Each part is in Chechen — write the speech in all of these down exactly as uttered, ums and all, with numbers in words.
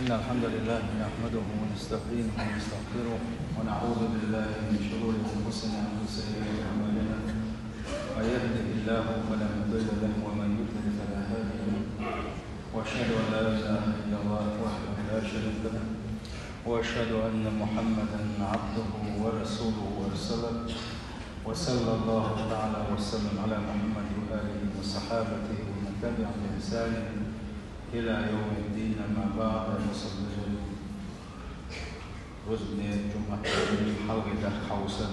إن الحمد لله نحمده ونستعينه ونستغفره، ونعوذ بالله من شرور أنفسنا ومن سيئات أعمالنا. من يهده الله فلا مضل له، ومن يضلل فلا هادي له. وأشهد أن لا إله إلا الله وحده لا شريك له، وأشهد أن محمدا عبده ورسوله أرسله. وصلى الله تعالى وسلم على محمد وآله وصحابته ومن تبعهم بإحسان إلى يوم الدين. أما بعد، فصلى. Рузбане жумӀат хьалхе даккха хьовса.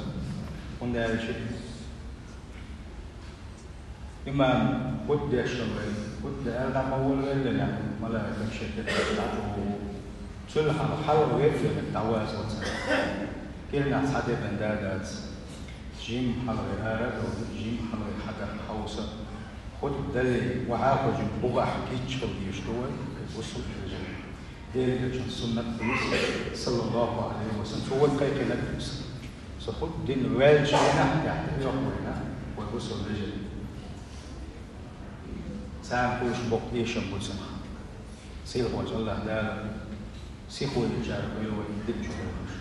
ХӀунда аьлча имам хутба деш вай, хутба аьлла дӀа ма волавеллинехь, малайкаш шеко деш дӀачу вогӀу. Цул хьалха хьалха вецвеллинг дӀаваза вацара. КхидӀа цхьа де бен да дац. Жим хьалхе ара а довлий, жим хьалхе хьадаккха хьовса. Хутба дале, вахьа хожим бугӀахь гиччал деш ду вай, бусулба вежарий. Делан элчан суннат ду иза, саллаллаху Ӏалайхи ва саллам. Цо вай кхайкхинарг ду иза. Со хутба дина ваьлча вайнахь, тӀехь тӀе оьху вайна, вай бусулба вежарий. Царна кхуьйсуш боккха эшам бу цунах. Сийлахьчу АллахӀ Дала сихо йичара хуьлда вай дика чу вахаш.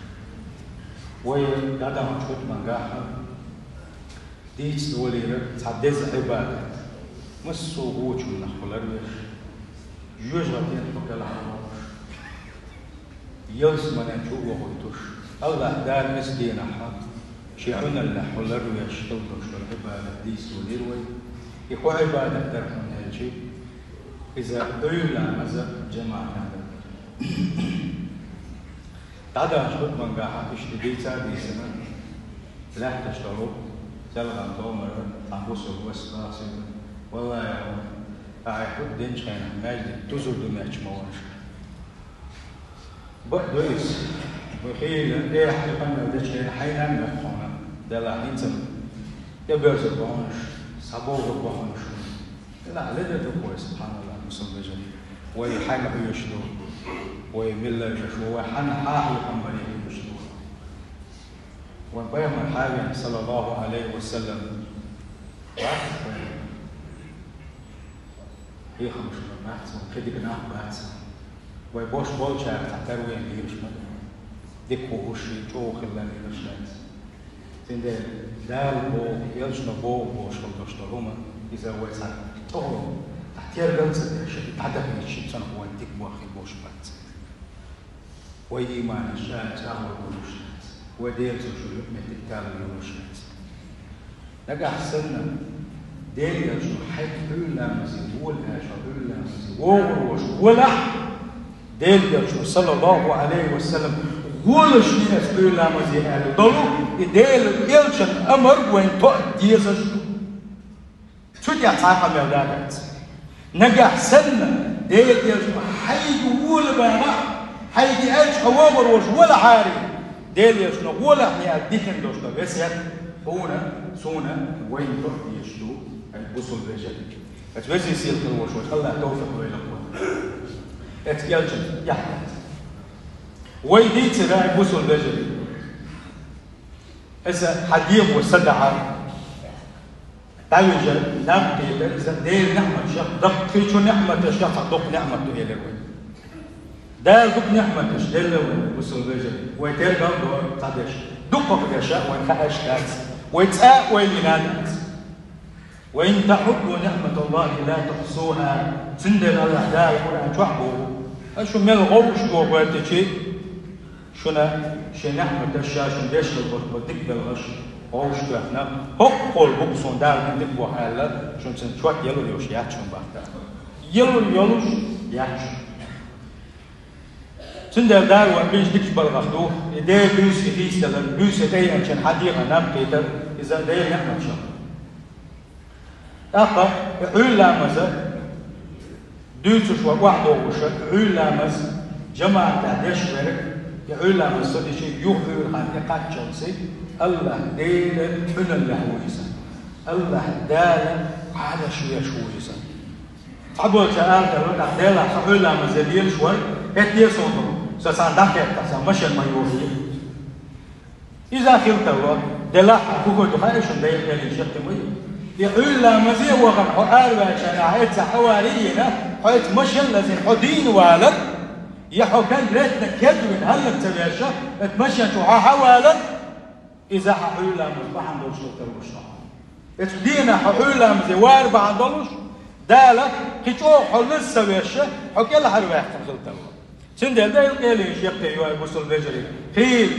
Вай дӀадаханчу хутбангахь дийца долийра цхьа деза Ӏибадат. Массо а гӀочунах хьулар веш, жоьжахатин хьокхелахь вогӀуш, ялсаманен чу а вохуьйтуш, АллахӀ Дала мискинахь шен Ӏуьналлехь хьулар веш хила долуш долу Ӏибадат дийца долийра вай. И хӀун Ӏибадат дара хьуна аьлча, иза Ӏуьйра ламаза жамаӀатехь дара. ДӀадаханчу хутбангахь иштта дийца а дийцина, лаьтташ долу селхана томара цхьана бусулба вас боху соьга: «Валлахьи, ахь хӀума динчу хенахь маьждиг тузур ду моьттуш ма вара ша. Бакъ ду иза. Вай хийла, эхь, хьехам мел дечу хенахь хьайна а моьтту хьуна, делахь хӀинца а тӀебоьрзур бу хьуна ша, схьабогӀур бу хьуна ша». Делахь ледара ду вай, субхьаналлахӀ, бусулба вежарий. Вай хьаьнга хьоьжуш ду? Вай милла вежарий ву, вай хьанна хьан хьехам баре хьоьжуш ду? Вайн пайхамар хьан веана, саллаллаху Ӏалайхи ва саллам, бац вайн хьехамаш, бац вайн кхидерг нах, бац. Вай бош болчара цхьа тар вайна лелаш ма ду. Дика хууш, чӀогӀа хилла лелаш дац. Цундела Дала боху, элчано боху бохуш хила долуш долу хӀума, иза вай цхьа тӀехула, цхьа тергал ца деш, дӀадахийча, цунах вайн дика боху хир болуш бац. Вай ийманаш чӀагӀо долуш дац. Вай Делан цу юкъа меттиг талла йолуш дац. Нагахь санна Делан элчано хьайга Ӏуьйра ламазе вола аьлла, Ӏуьйра ламазе вогӀур волуш валахь, Делан элчано, саллаллаху Ӏалайхи ва саллам, гӀолаш ас Ӏуьйра ламазе аьлла долу, и Делан элчан амар вайн тоъа дезаш ду. Цу тӀехь цхьа а къамел дац. Нагахь санна Делан элчано хьайга вола бахахь, хьайга аьлча хьо вогӀур волуш валахьара, Делан элчано гӀолахь аьлла дихина долуш ду весет хьуна, суна, вайна тоъа дезаш ду, хьайн бусулба вежарий. Эцу везий сийлахь хила волуш волчу АллахӀа товфикъ лойла вайна. Эцу элчан яхь дац. Вай дийцира, хьайн бусулба вежарий. Иза хьан дегӀо са дахьара, дӀавижар, наб кхетар, иза Делан неӀматашах, даккхийчу неӀматашах цхьа дукха неӀмат ду элира вай. Дала дукха неӀматаш делла вайна, бусулба вежарий. Вай тергал а дора цхьа деш, дукхах деш а вайна хаа дац. Вай цкъа а ойла йина дац. «Ва ин таӀудду ниӀматаллахи ла тухьсуха». Цундела АллахӀ Дала Къуръан чохь боху: «Аш шу мел гӀовш боху ваьллачи, шуна шен неӀматаш, ша шуна деш хила болу дика белхаш гӀовш тоьхна, хӀокхул бу-кх суна Дала хӀун дика боху аьлла, шуна цуьнан чот ялур йолуш яц шуна бахта». Ялур йолуш яц шуна. Цундела Дала вайн бинчу дикачу балхах ду, и Делан буьйса, и хийцадалар, буьйса тӀееанчун хьан дегӀан наб кхетар, иза Делан неӀматашах. ТӀаккха и Ӏуьйра ламаза дуьйцуш ван охьадогӀуша, и Ӏуьйра ламаз жамаӀатехь деш верг, и Ӏуьйра ламаз со дичи юха Ӏуьйра хан тӀекхаччалц, АллахӀ Делан Ӏуьналлехь ву иза. АллахӀ Дала Ӏадаш веш ву иза. Цхьаболчара ала тарло, тӀаккха делахь со Ӏуьйра ламазе лелаш вара, хӀетте а суна, со цхьана дӀакхетта, сан машен ма йохий. Иза хила тарло, делахь а хӀун хир ду хаьий шуна, Делан элчанан шекте ма ю. И Ӏуьйра ламазе а вахана, хьо араваьлча, ахь эццахь авари а йина, хьо эццахь машен а лазийна, хьо дийна валар, Я хьо конкретно кеда вина хӀаллак ца веш, оцу машен чу хьо хьавалар, иза хьан хьуьйра ламаз бахьана долуш хила тарлуш ду. Оцу дийнахь хьо хьуьйра ламазе вар бахьана долуш, Дала кхин чӀогӀа хьо лаза ца веш, хьо кӀелхьарваьккхина хила тарло. Цундела Делан къайле йиш яккхий, ай бусалба вежарий. Хийла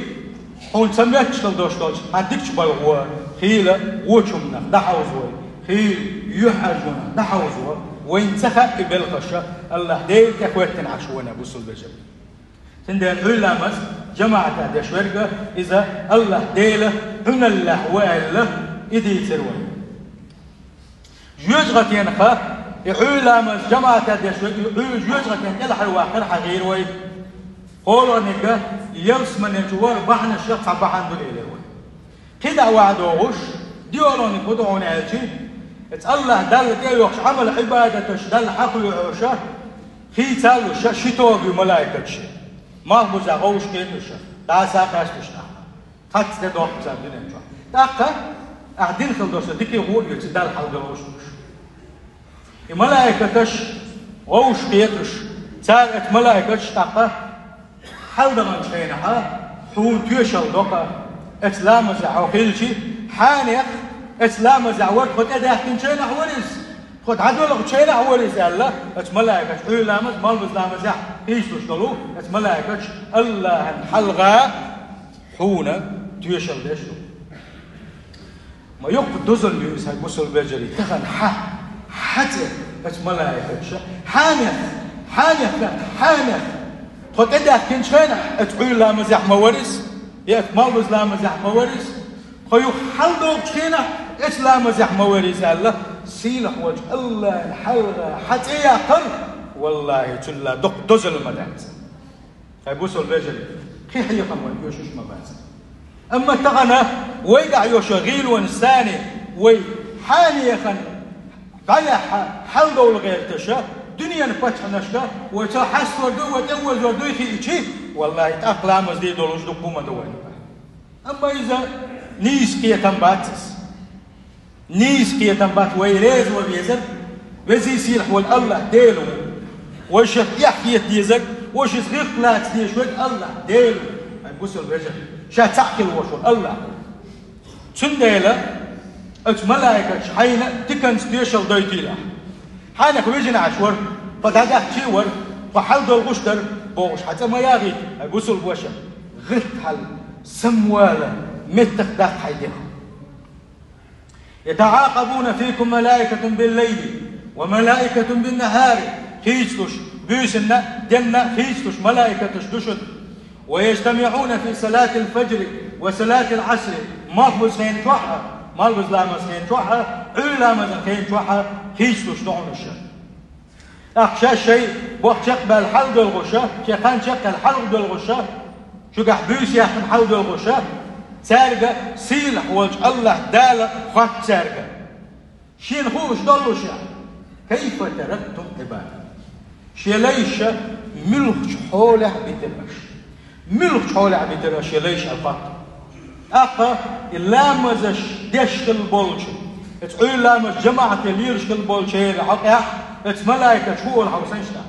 хьуна ца моьттуш хила долуш долчу хьан дикачу балхо, хийла вочу хӀуманах дӀахьовзо, хийла юьхьӀаьржонах дӀахьовзо, вайна ца хаьа и белхаш, АллахӀ Дела тӀехӀоьттина Ӏаш ву, ай бусалба вежарий. Цундела хьуьйра ламаз жамаӀатехь деш верг, иза АллахӀ Дела хьуналлехь ву аьлла, и дийцира вай. Жоьжахатенах и хьуьйра ламаз жамаӀатехь деш верг, и хьуьйра жоьжахатен кӀелхьарваккхар хьахийра вай. КхоалгӀаниг ялсамане чу вар бахьанашех цхьа бахьана ду элира вай. КхидӀа ваха догӀуш, доьалгӀаниг хӀун ду хьуна аьлчи, оцу АллахӀ Далла тӀейогӀуш Ӏамал-Ӏибадаташ Далла хьакхоьхьуш, хийцалуш ши тоба ю малайкаташ. Малхбузехь гӀовш кхеташ, дӀаса а къаьсташ нах. Цхьацца де доккху цара дуьнен чохь. ТӀаккха ахь дина хила долуш дика гӀо а оьцу Далла хьалдолуш. И малайкаташ гӀовш кхеташ, цара оцу малайкаташ тӀаккха хьалдаханчу хенахь хьуна тоьшалла до-кх, оцу ламазехь хьо хилчи, хьенех оцу ламазехь вара, тхо тӀедаьхкинчу хенахь вара иза, тхо дӀадолхучу хенахь вара иза аьлла, оцу малайкаташ хьуьйра ламаз, малхбуза ламазехь хийцалуш долу оцу малайкаташ АллахӀан хьалха хьуна тоьшалла деш ду. Ма йоккха дозалла ю иза, хӀай бусалба вежарий, тахана хьан, хьан цӀе оцу малайкаташа, хьенех, хьенех, хьенех. Тхо тӀедаьхкинчу хенахь оцу хьуьйра ламазехь ма вара иза, я оцу малхбуза ламазехь ма вара иза, тхо юха хьалдогӀучу хенахь оцу ламазехь ма вара иза аьлла, сийлахь волчу АллахӀан хьалха хьан цӀе яккхар, валлахӀи, цул а доккха дозалла ма дац. ХӀай бусалба вежарий, кхин хьехам вайна оьшуш ма бац. Амма тахана вайгахь йолчу гӀийлонаш санна вай хьенехан дӀаяхьа хьалдовла гӀерташ, дуьненан паччахьашка вай цо хьаставор дуй, вай тӀеозор дуй хиъчи, валлахӀи, тӀаккха ламаз дийр долуш дуккха хӀума ду вайна. Амма иза нийса кхетам бац иза. Нийса кхетам бац, вай реза ван везарг Везий Сийлахь волу АллахӀ Дела ву. Вай шех эхь хета дезарг, вай шеца гӀиллакх лаца дезаш верг АллахӀ Дела ву. Хьайн бусалба вежарий, ша цхьаъ хила волуш волу АллахӀ ву. Цундела оцу малайкаташа хьайна диканца тоьшалла дойтийла ахь. Хьенех вижина Ӏаш вара, тхо дӀадаьхкича а вара, тхо хьалдолхуш дара бохуш, хьан цӀа ма яхийта, хьайн бусалба ваша. ГӀиллакх хьал, самавала меттах даккха хьайн дегӀ. يتعاقبون فيكم ملائكة بالليل وملائكة بالنهار. Хийцалуш, буьйсанна, денна хийцалуш малайкаташ ду шуна. ويجتمعون في صلاة الفجر وصلاة العصر. Малхбуза хенан чохь а, малхбуза ламаза хенан чохь а, Ӏуьйра ламазан хенан чохь а хийцалуш ду хьуна уьш. ТӀаккха шаьш шайн боху чекхбаьлла хьалдоьлхуша, шайн хан чекхъяьлла хьалдоьлхуша, шуьгахь буьйса яьккхина хьалдоьлхуша, цаьрга сийлахь волчу АллахӀ Дала хотту цаьрга. Шена хууш доллуша, كيف تركتم عبادي. Шен лайша муьлхачу хьолехь битира аша? Муьлхачу хьолехь битира аша шен лайша аьлла хотту. ТӀаккха и ламазаш деш хилла болчу, оцу Ӏуьйра ламаз жамаӀате лелаш хилла болчеран хьокъехь оцу малайкаша хӀун олу хьовсийша?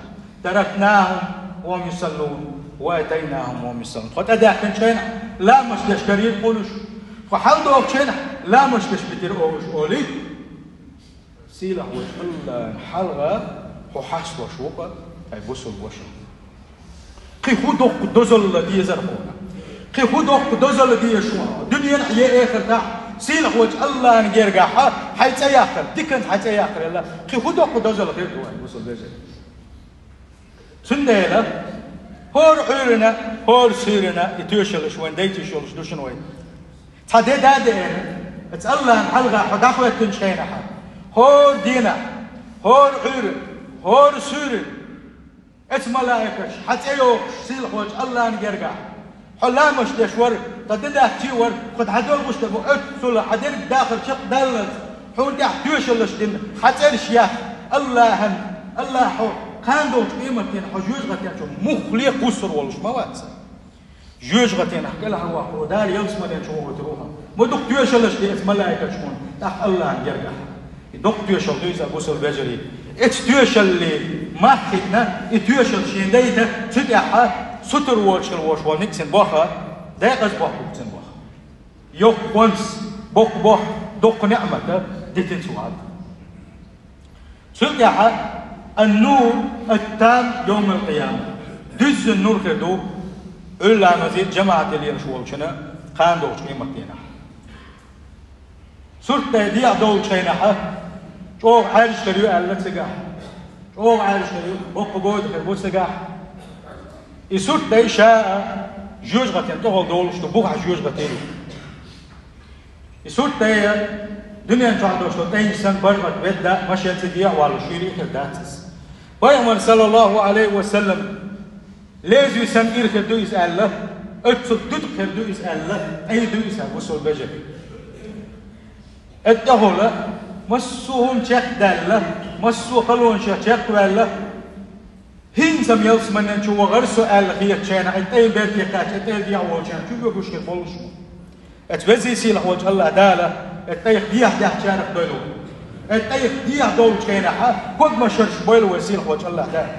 تركناهم وهم يصلون وأتيناهم وهم يصلون. Тхо тӀедаьхкинчу хенахь ламазаш деш карийра хьуна уьш. Тхо хьалдохучу хенахь ламазаш деш битира уьш олий. Сийлахь волчу АллахӀан хьалха хьо хьасталуш ву-кх, хьайн бусалба ваша. Кхин хӀун доккха дозалла дезара хьуна? Кхин хӀун доккха дозалла деза шуна? Дуьненахь я эхартахь сийлахь волчу АллахӀан гергахь хьайн цӀе яккхар, диканца хьайн цӀе яккхар аьлла, кхин хӀун доккха дозалла хир ду вайн, бусалба вежарий? Цундела хӀора Ӏуьйранна, хӀора суьйранна и тоьшаллаш вайн дайтуш йолуш ду шуна вай. Цхьа де да а деана, оцу АллахӀан хьалха хьо дӀахӀоьттинчу хенахь, хӀора дийнахь, хӀора Ӏуьйра, хӀора суьйра, оцу малайкаша хьан цӀе йохуш сийлахь волчу АллахӀан гергахь, хьо ламазаш деш вара, ткъа де даьхкича а вара, тхо дӀадолхуш дара, оццул хьан дерг дахар чекхдаллалц, хьуна тӀехь тоьшаллаш дина, хьан цӀераш яьхна, АллахӀан, АллахӀ хьо кхана долчу къематдийнахь хьо жоьжахатен чу муххале кхуссур волуш ма вац. Жоьжахатенахь кӀелхьарваккхаро Дала ялсаманен чу вохуьйтур ву хьо. Ма дукха тоьшаллаш де оцу малайкаша хьуна, тӀаккха АллахӀан гергахь. И доккха тоьшалла ду иза, бусалба вежарий. Эцу тоьшаллин мах хиъна, и тоьшалла шена дайта, цу тӀехь сутара воцуш хила волуш волу ницкъ цуьнан боху, декъаза боху цуьнан боху. Йоккха онда, боккха боху, доккха неӀмат дитина цо хьалха. Цул тӀаьхьа: «Ан-нур ат-там йовмал-къияма». Дуьззина нур хир ду Ӏуьйра ламазе а, жамаӀате лелаш волчунна кхана долчу къематдийнахь. Сурт дай дехьа долчу хенахь чӀогӀа Ӏаьржа хир ю аьлла цигахь. ЧӀогӀа Ӏаьржа хир ю, боккха года хир бу цигахь. И сурт дай ша а жоьжахатин тӀехула долуш ду, бухахь жоьжахати ю. И сурт дай а дуьнен чохь долуш долу тӀайнаш санна баргӀат ведда а, машен цӀе дехьа валлуш, шуьйра а хир дац иза. Пайхамар, саллаллаху Ӏалайхи ва саллам, лезвий санна ира хир ду иза аьлла, оццул дуьтӀа хир ду иза аьлла, тӀай ду иза, бусалба вежарий. Эттахула, массо а хӀума чекхдаьлла, массо а халонаш чекхваьлла, хӀинца-м ялсаманен чу вахара со аьлла хетачарна, и тӀай берте кхаьчча, и тӀай дехьа волчарна чу вуьгуш хир болуш ма. Эцу везий сийлахь волчу АллахӀ Дала, эцу тӀайх дехьа даьхначарах дойла вай. Эцу тӀайх дехьа долчу хенахь, ког ма шарш бойла вай сийлахь волчу АллахӀ Дала.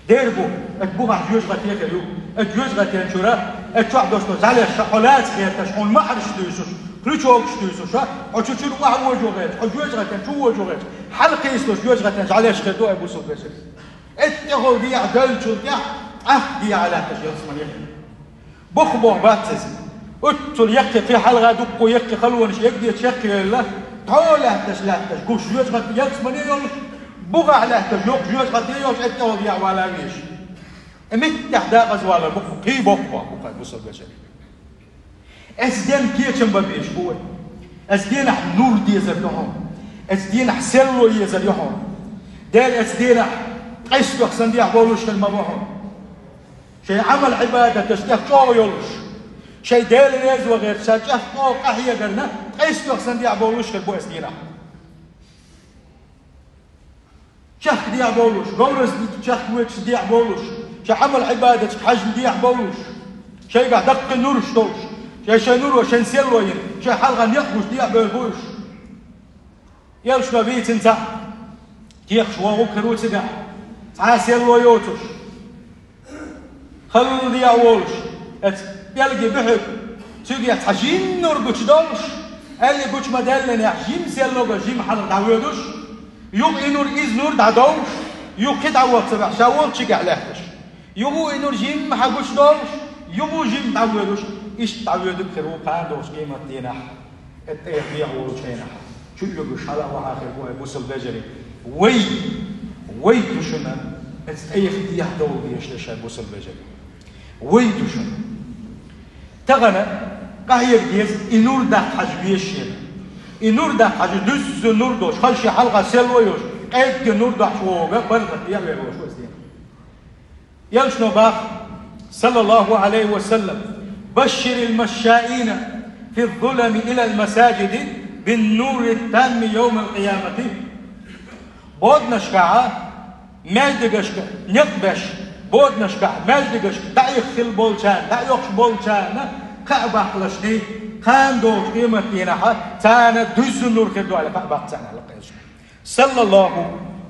Дера бу, эцу бухахь жоьжахати хир ю. Эцу жоьжахатин чуьра, эцу чохь долуш долу зӀалеш ша хьо лаца гӀерташ, хьуна маьхьарш дуьйсуш, крючокаш дуьйсуш, хьо чу чуьра охьавожо гӀерташ, хьо жоьжахатин чу вожо гӀерташ, хьала кхийсалуш жоьжахатин зӀалеш хир ду, ай бусалба вежарий. Эттахула дехьа даьллачул тӀаьхьа, тӀаккха дехьа лаьтташ ялсамане хир. Боху-боху бац иза. Оццул яккхий кхин хьалха дуккха яккхий халонаш эгде чекхъевлла, тхьо лаьтташ-лаьтташ гуш жоьжахати ялсамане йолуш, бухахь лаьтташ йоккха жоьжахати йолуш, эттахула дехьа вала везаш. И меттехь дакъаза валар бу-кх, кхин боху-боху бу-кх, ай бусалба вежарий. Эцу денна кечам бан безаш бу вай. Эцу денахь нур дезар ду хьуна. Эцу денахь серло езар ю хьуна. Дела эцу денахь къестоьхна санна дехьа болуш хир ма бу хьуна. Шайн Ӏамал-Ӏибадаташ тӀех чӀогӀа йолуш, шайн Дела реза ван гӀерташ, ша чӀогӀа къахьегарна, къестоьхна санна дехьа болуш хир бу эцу денахь. Чехка дехьа болуш, говраз чехка воьдуш дехьа болуш, шайн Ӏамал-Ӏибадаташка хьаьжна дехьа болуш, шайгахь даккхий нураш долуш, шайн, шайн нуро шайн серло йина, шайн хьалха некъ гуш дехьа бевр бу уьш. Элчано вийцина цхьаъ кехаш вогӀург хир ву цигахь, цхьа а серло йоцуш, халла дехьа волуш, эцу пӀелги буьхьиг, цуьнгахь цхьа жимма нур гучудолуш, аьлли гучу ма-даьллинехь, жимма серло бан жимма хьалха дӀавоьдуш, юха и нур иза нур дӀадовш, юха кхин дӀавоьдуш ца ваьхьа, ша волчу чигахь лаьтташ. Юха и нур жимма хьан гучудолуш, юха жимма дӀавоьдуш, иштта дӀавоьдург хир ву кхана долчу къематдийнахь. Эттахула дехьа волчу хенахь, чу а вуьгуш хьала а вахьа хир бу, ай бусалба вежарий. Вай, вай ду шуна, эцу тӀайх дехьа довла дезаш дерш, ай бусалба вежарий. Вай ду шуна. Тахана къахьега деза и нур даккха хьажа везаш шена. И нур даккха хьажа, дуьззина нур долуш, хаза шен хьалха серло йолуш, къегга нур дохьуш вогӀу, баргӀат дехьа вер волуш ву эцу денахь. Элчано боху, саллаллаху Ӏалайхи ва саллам: «Башширил машшаина фи ззулами илал масаджиди бин нури ттамми йовмал къиямати». Боданашкахь, маьждигашка некъ беш, боданашкахь, маьждигашка дӀаиххила болчарна, дӀаоьхуш болчарна кхаъ баккхалаш ди, кхана долчу къематдийнахь царна дуьззина нур хир ду аьлла кхаъ баккха царна аьлла Элчано. Саллаллаху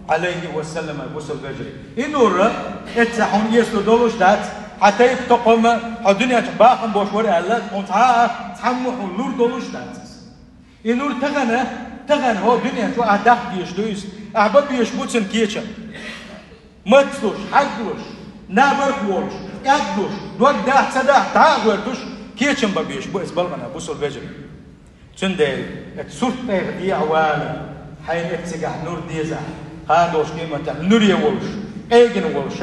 Ӏалайхи ва саллам, бусалба вежарий. И нур эцца хьуна эцалур долуш дац, хьан тайпа токхам, хьо дуьнен чу бахам бош вара аьлла, хьуна цхьа а, цхьаммо хьуна лур долуш дац иза. И нур тахана, тахана хьо дуьнен чу ахь даккха дезаш ду иза, ахь бан безаш бу цуьнан кечам. Мацлуш, хьаглуш, набарх волуш, кӀадлуш, дог дахь, ца дахь, дӀа а гӀоьртуш, кечам бан безаш бу иза балгӀана, бусалба вежарий. Цундела, эцу сурт тӀех дехьа вала, хьайна эццигахь нур дезахь, кхана долчу къематехь нуре волуш, къегина волуш,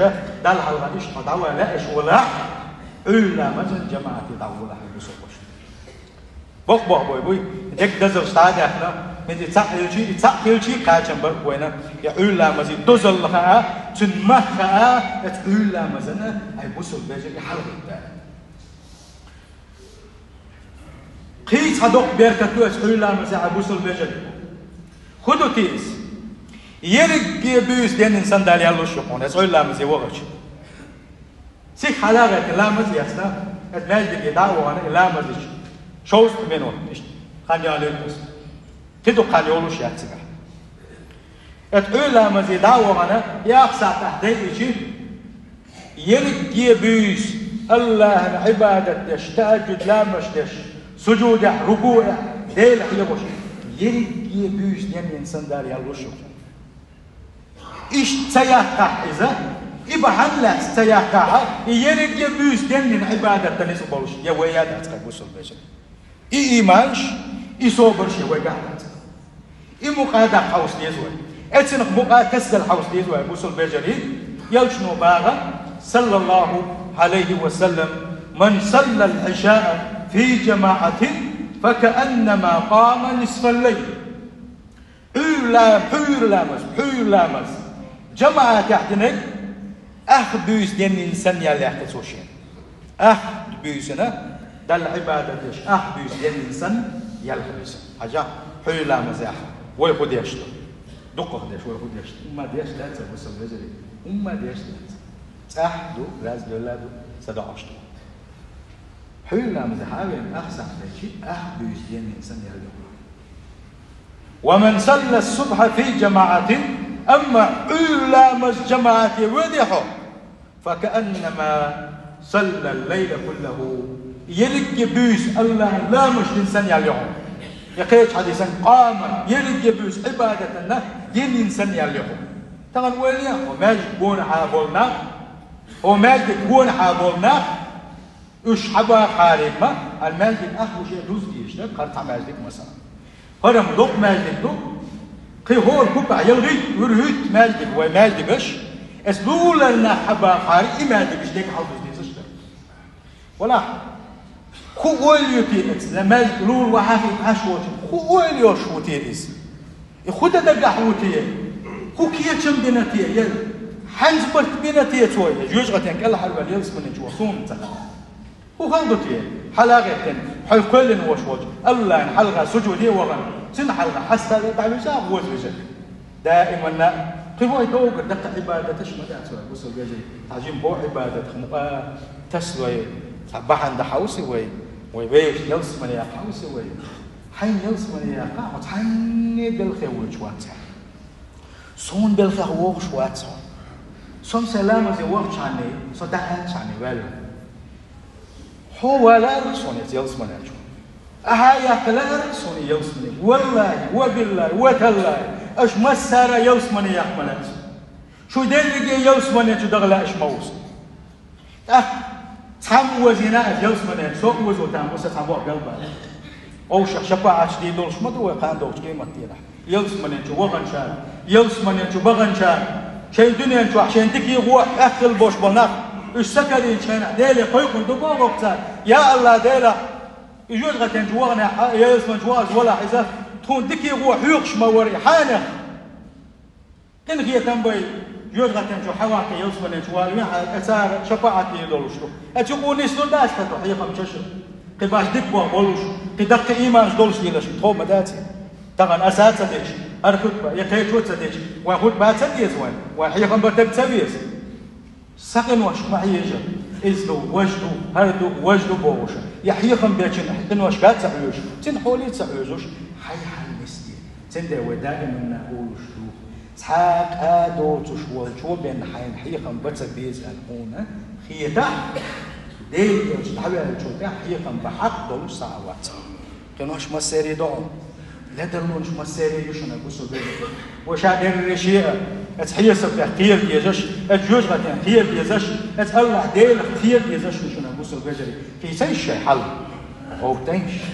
Далла хьалха иштта хьо дӀавала лаьаш волахь, Ӏуьйра ламазан жамаӀате дӀаволахь, бусалба вежарий. Боккха боху бой буй, дерг дазалш дӀа а даьхна, хӀинца и цхьаъ хилчий, и цхьаъ хилчий кхачам бара вайна, я Ӏуьйра ламазе дозалла хаа, цуьнан мах хаа, эцу Ӏуьйра ламазана, ай бусалба вежарий, хьалагӀиттара. Кхин цхьа доккха беркат ду эцу Ӏуьйра ламазе, ай бусалба вежарий. ХӀун ду те иза? Ерриге буьйса денна санна Дала ял луш ю хьуна, эцу Ӏуьйра ламазе вахча. Сиха хьала а гӀертина, ламаз а эцна, эцу маьждиге дӀа а вахана, и ламаз дича, шовзткъа минот, иштта, хан яьлла ю иза. Кхин дукха хан йолуш яц цигахь. Эт Ӏуйра ламазе дӀа а вахана, яха сахьтехь дайичи, ерриге буьйса АллахӀан Ӏибадат деш, тахӀажжуд ламаш деш, сужудехь, рукуӀехь, Дела хьехош, ерриге буьйса денна санна Дала ял луш ю. Иштта ца яккхахь иза, и бахьана лаьцна ца яккхахь, и ерриге буьйса денна Ӏибадат дан ницкъ болуш я вай, я дац, хӀай бусалба вежарий. И ийманаш, и собараш я вайгахь дац. И мукъа даккха хьовса деза вай. Эццанах мукъа тасадала хьовса деза вай, бусалба вежарий. Элчано боху, саллаллахӀу Ӏалайхи ва саллам: «Ман саллал Ӏишаа фи жамаӀатин, факааннама къама нисфал лайл». Ӏуьйра ла-, пхьуьйра ламаз, пхьуьйра ламаз жамаӀатехь динарг ах буьйса денна санна ял яьккхи цо шена. Ах буьйсана Далла Ӏибадат деш, ах буьйса денна санна ял хилла иза. Хьажахь, пхьуьйра ламазехь вай хӀун деш ду? ДуккхахӀ деш вай хӀун деш ду? ХӀумма деш дац, хӀай бусалба вежарий. ХӀумма деш дац. ЦӀахь ду, раздевла ду, садоӀуш ду. Пхьуьйра ламазехь а вена ах сахьт дайчи, ах буьйса денна санна ял яьккхи. «Ва ман салла субхьа фи жамаӀатин», амма Ӏуьйра ламаз жамаӀате воьдий хьо, «факааннама саллал лайла куллахӀу», ерриге буьйса АллахӀан ламаш дина санна ял ю хьуна. Я кхечу хьадисан: «Къама», ерриге буьйса Ӏибадатана дина санна ял ю хьуна. Тахана ойла е, хӀокху маьждиг гонахьа болу нах, хӀокху маьждиг гонахьа болу нах, уьш хьабахахьара ма, хӀара маьждиг ах бу шен дуза дезаш дара, хӀара цхьа маьждиг, масала. ХӀара-м доккха маьждиг ду, кхин хӀора купахь ялхитта, вуьрхӀитта маьждиг, вай маьждигаш, эс лулара нах хьабахахьара, и маьждигаш дерг хьалдуза дезаш дара. Валлахь, хӀун ойла ю те иза, маьждиг лула вахьа хи Ӏаш воцург, хӀун ойла йолуш ву те иза? И хӀун дан дагахь ву те? ХӀун кечам бина те? Я хьаьнца барт бина те цо? Я жоьжахатин кӀелхьарваьлла ялсамане чу ваха суна ца хаьа. ХӀун хала ду те? Хьала а гӀеттина, хьо кхоьллина волуш волчу АллахӀна хьалха сужуде а вахана, цуьнан хьалха хьастагӀа дӀавижа а воза вижа. Даиманна кхин вай доггара даккха Ӏибадаташ ма дац вай, бусалба вежарий. Цхьа жима боху Ӏибадатах мукъа тасалой, цхьа бахьана дан хьовса вай, вай вешан ялсамане яккха хьовса вай. Хьайна ялсамане яккха хьо цхьанне белхе воьдуш вац хьо. Суна белхех вогӀуш вац хьо. Со-м сайн ламазе вахчхьана, со дӀа аьллачхьана ваьлла. Хьо валар суна иза ялсамане чу. Ахьа а яхкалаар суна ялсамане. Валлахи, ва биллахи, ва таллахи, аша массара а ялсамане яхка ма лаьа суна. Шу дерриге ялсамане чу даха лаьаш ма ву суна. ТӀаккха цхьамма озийна аса ялсамане, со а озо там, аса цхьа боху белбала. Вовшах шапаӀаташ дийр долуш ма ду вай кхана долчу къематдийнахь. Ялсамане чу ваханчара, ялсамане чу баханчара, шайн дуьнен чохь шайн дикий гӀо а хьехкхилла болуш болу нах, уьш са карийначу хенахь, Деле кхойкхур ду боху цара: «Я АллахӀ, Дела, и жоьжахатин чу вахана, ялсамане чу вахана валахь иза, тхуна дикий гӀо хьоькхуш ма вара и хьенех». Къинхетам бай, жоьжахатин чу хьан ваккха ялсамане чу валаве хьан, цара шапаӀат дийр долуш ду. Эцу юкъо нислур дац тхо хьехам чаша. Кхин баш дика боху болуш, кхин даккхий ийманаш долуш лелаш, тхо ма дац. Тахана аса а ца дечу, хӀара хӀуьтту бан, я кхечо а ца дечу, вайн хӀуьтту бан ца деза вайн, вайн хьехам бан таг ца веза. Сан къиношка ма хьежа, иза ду, важа ду, хӀара ду, важа ду бохуша. Я хьехам бечун къиношка а ца хьоьжуш, цуьнан хьоле а ца хьоьжуш, хьайн-хьайн нисде. Цундела вай даиманна олуш ду. Цхьа а къа доцуш волчо бен хьайна хьехам бан ца беза аьлла хьуна хетахь, Делан элча дӀаваьллачул тӀаьхьа хьехам бан хьакъ долуш схьа а вац. Къинош массерий ду хьуна. Ледарлонаш массерий ю шуна, бусалба вежарий. Вай ша берриш а, эца хьесапех кхера дезаш, эца жоьжахатин кхера дезаш, эца АллахӀ Делах кхера дезаш ю шуна, бусалба вежарий. Кхийсайша шайн хьал? ГӀовттайша.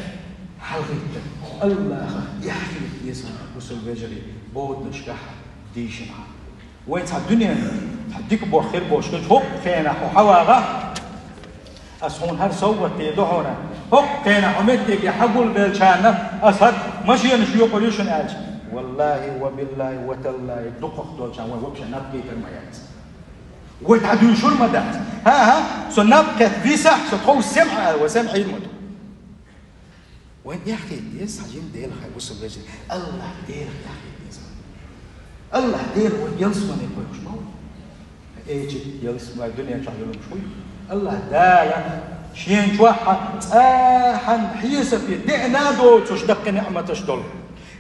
ХьалагӀиттар. АллахӀах эхь хила деза, бусалба вежарий, боданашкахь, дийшинахь. Вайн цхьа дуьненан, цхьа дика боху хир болуш хилча, хӀокху хенахь хьо хьан вагӀахь, ас хьуна хӀара совгӀат дийр ду хьуна. ХӀокху хенахь хьо меттиге хьан гулбеллачарна ас хӀара машенаш йокъур ю шуна аьлча. Валлахи, ва биллахи, ва таллахи, дукхах долчарна вай вообще наб кхетар ма яц. Вай дӀадуьйшур ма дац. ХӀан-хӀа, со наб кхетта висахь, со тхов сема аьлла, вай сема хьийр ма ду. Вайн эхь хила деза, цхьа жима Делах, хӀай бусалба вежарий, АллахӀ Делах эхь хила деза. АллахӀ Дела вайн ялсамане кхойкхуш ма ву. Эчиг ялсамане, дуьнен чохь йолуш хуй. АллахӀ Дала шен чохь цхьа хьан хьесапе деана а доцуш даккхий неӀматаш долу,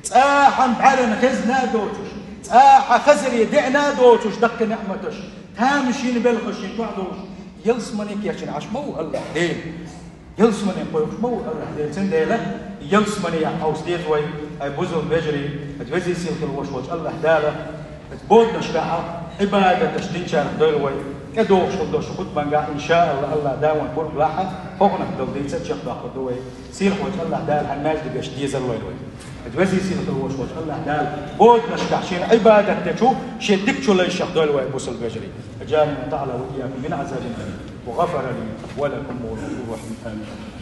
цхьа хьан бӀаьрана хезна а доцуш, Ахьа хазаре деана доцуш даккха ниӀматаш, тамашийна белхаш шен чохь долуш, ялсамане кечйина Ӏаш ма ву АллахӀ Дела. Ялсамане кхойкхуш ма ву АллахӀ Дела. Цундела ялсаманехь хьовса деза вай, хӀай бусалба вежарий, хӀай везий сийлахь волуш волчу АллахӀ Дала, хӀай боданашкахь Ӏибадаташ динчарах дойла вай, тӀедогӀуш хила долуш хутбангахь, иншааллахӀ, АллахӀ Дала вайна пурба лахь, хӀокхунах дала дийца а чекхдоккхур ду вай. Сийлахь волчу АллахӀ Дала хӀара маьждигаш дезар лойла вай. Хьай везий сийлахь волуш волчу АллахӀ Дала боданашкахь шена Ӏибадат дечу шен дикачу лайшах дойла вай, бусалба вежарий. أجارنا تعالى وإياكم من عذاب النار، وغفر لي ولكم وهو الغفور الرحيم. آمين.